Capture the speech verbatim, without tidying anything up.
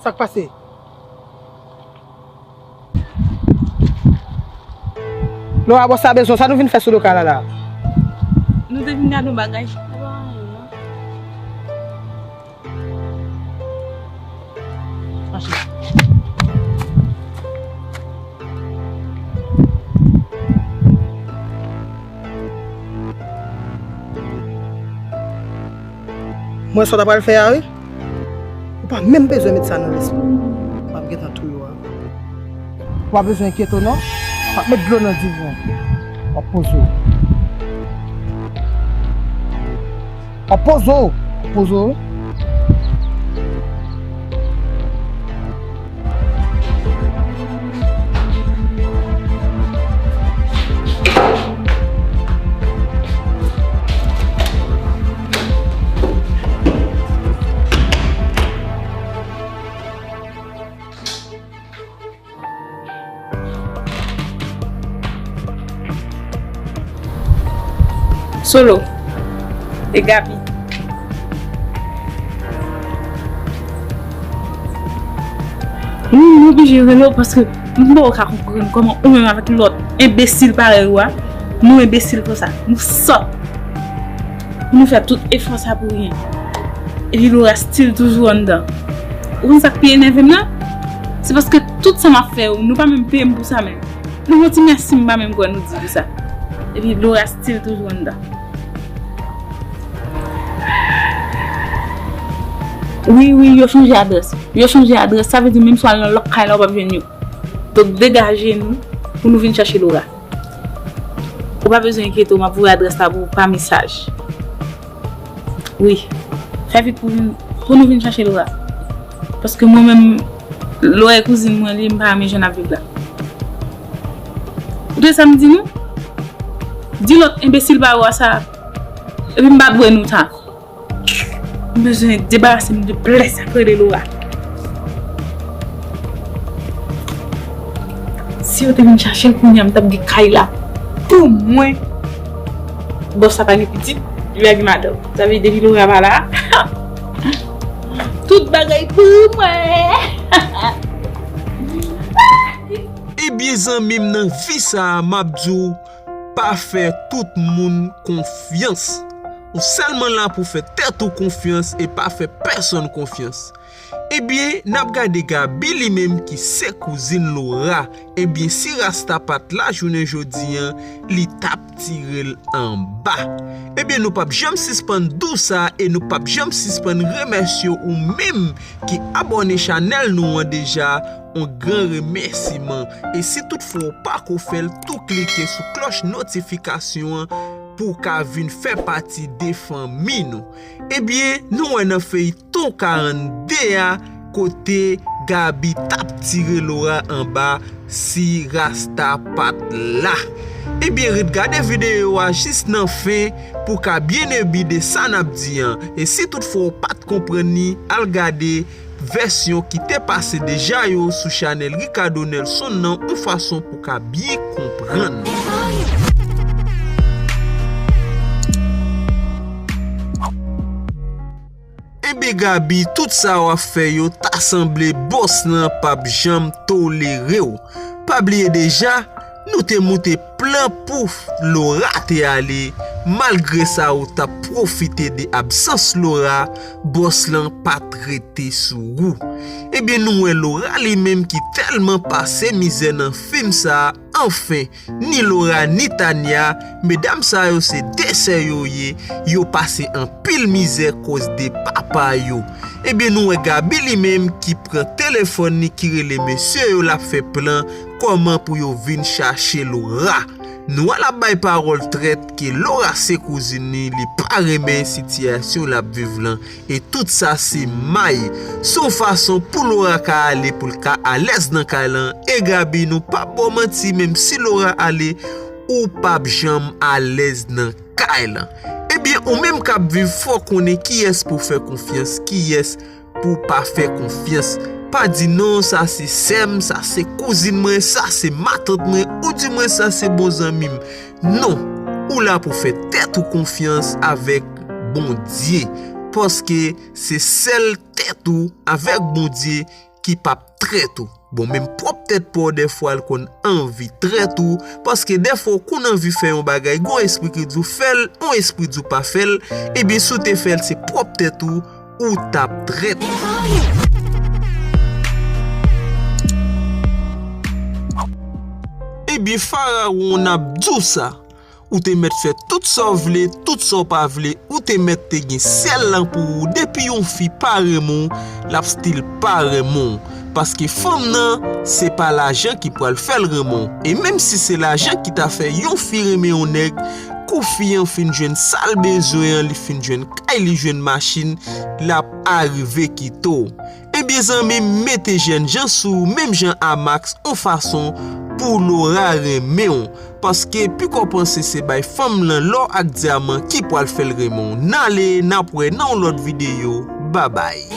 Sa k pase? Lora, bòs la bezwen w. Sa nou vin fè sou lokal la la? Nou te vin gade yon bagay. Mache. Mwen sa w ta pral fè a, wi. Ou pa menm bezwen met sa nan lespri w. M ap gentan touye w avè l. Ou pa bezwen enkyete w non. M ap met dlo nan divan. W ap poze w. W ap poze w. W ap poze w. Solo. E Gaby. Wi, m oblije rele w paske m pa ka konprann kòman ou menm avèk lòt enbesil parèy ou a, nou enbesil konsa, nou sòt. Pou nou fè tout efò sa pou ryen. Epi Laura still toujou anndan. Ou konn sa k pi enève m nan? Se paske tout sa m ap fè yo, nou pa menm peye m pou sa menm. Nou yon ti mèsi m pa menm kwè nou di pou sa. Epi Laura still toujou anndan. Wi, wi, yo chanje adrès. Yo chanje adrès, sa vle di menm si w al nan lòt kay la, ou p ap jwenn yo. Donk, degaje nou pou nou vin chache Laura. Ou pa bezwen enkyete w, m ap voye adrès la pou ou pa mesaj. Wi. Fè vit pou vin, pou nou vin chache Laura. Paske mwen menm, Laura e kouzin mwen li, m pa renmen jan n ap viv la. Ou tande sa m di nou? Di lòt enbesil pa wè sa. Epi m pa dwe nou ta. M bezwen debarase m de plè sa k rele Laura. Si yo te vin chache l kounye a, m t ap gen kay la pou mwen. Bòs la pa gen pitit, li pa gen madanm. Sa vle di depi Laura pa la, tout bagay pou mwen. Ebyen, zanmi m, nan vi sa a, m ap di w, pa fè tout moun konfyans. Ou sèlman la pou fè tèt ou konfyans e pa fè pèsonn konfyans. Ebyen, n ap gade Gaby li menm ki se kouzin Laura. Ebyen, si Rasta pa t la jounen jodi an, li t ap tire l anba. Ebyen, nou p ap janm sispann di w sa e nou p ap janm sispann remèsye ou menm ki abòne chanèl nou an deja, yon gran remèsiman. E si toutfwa w pako fè l, tou klike sou klòch notifikasyon an pou w ka vin fè pati de fanmi nou. Ebyen, nou wè nan feyton karannde a, kote Gaby t ap tire Laura anba si Rasta pa t la. Ebyen, ret gade videyo a jis nan fen pou w ka byen ebi de sa n ap di an. E si toutfwa w pa t konprann li, al gade vèsyon ki te pase deja yo sou chanèl Ricardo Nelson nan, yon fason pou w ka byen konprann. Enben Gaby, tout sa w ap fè yo ta sanble bòs lan p ap janm tolere w. Pa bliye deja, nou te moute plan pou Laura te ale. Malgre sa, ou t ap pwofite de absans Laura, bòs lan pa t rete sou ou. Ebyen, nou wè Laura li menm ki tèlman pase mizè nan fim sa a, anfen, ni Laura ni Tania, medam sa yo se de sè yo ye, yo pase anpil mizè koz de papa yo. Ebyen, nou wè Gaby li menm ki pran telefòn li, ki rele mesye yo, l ap fè plan kòman pou yo vin chache Laura. Nou wè l ap bay pawòl trèt ke Laura se kouzin li, li pa renmen sitiyasyon l ap viv lan. E tout sa se may. Se yon fason pou Laura ka ale, pou l ka alèz nan kay lan. E Gaby, nou p ap ba w manti, menm si Laura ale, ou p ap janm alèz nan kay lan. Ebyen, ou menm k ap viv, fò w konnen kiyès pou w fè konfyans, kiyès pou w pa fè konfyans. Pa di, "Non, sa se sè m, sa se kouzin mwen, sa se matant mwen, oudimwen sa se bon zanmi m." Non, ou la pou fè tèt ou konfyans avèk Bondye, paske se sèl tèt ou avèk Bondye ki p ap trèt ou. Bon, menm pwòp tèt pa w dèfwa l konn anvi trèt ou, paske dèfwa w konn anvi fè yon bagay, gon espri ki di w fè l, yon espri di w pa fè l, ebyen si w te fè l se pwòp tèt ou, ou t ap trèt. Ebyen Farawon, n ap di w sa. Ou te mèt fè tout sa w vle, tout sa w pa vle, ou te mèt te gen sèl lan pou ou. Depi yon fi pa renmen w, l ap still pa renmen w. Paske fanm nan, se pa lajan ki pral fè l renmen w. E menm si se lajan ki ta fè yon fi renmen yon nèg, kou fi an fin jwenn sa l bezwen an, li fin jwenn kay, li jwenn machin, l ap arive kite w. Ebyen zanmi m, mete jènjan sou ou menm jan a Max, yon fason pou Laura renmen w. Paske piko panse se bay fanm lan lò ak dyaman ki pral fè l renmen w. N ale, n ap wè nan yon lòt videyo. Babay.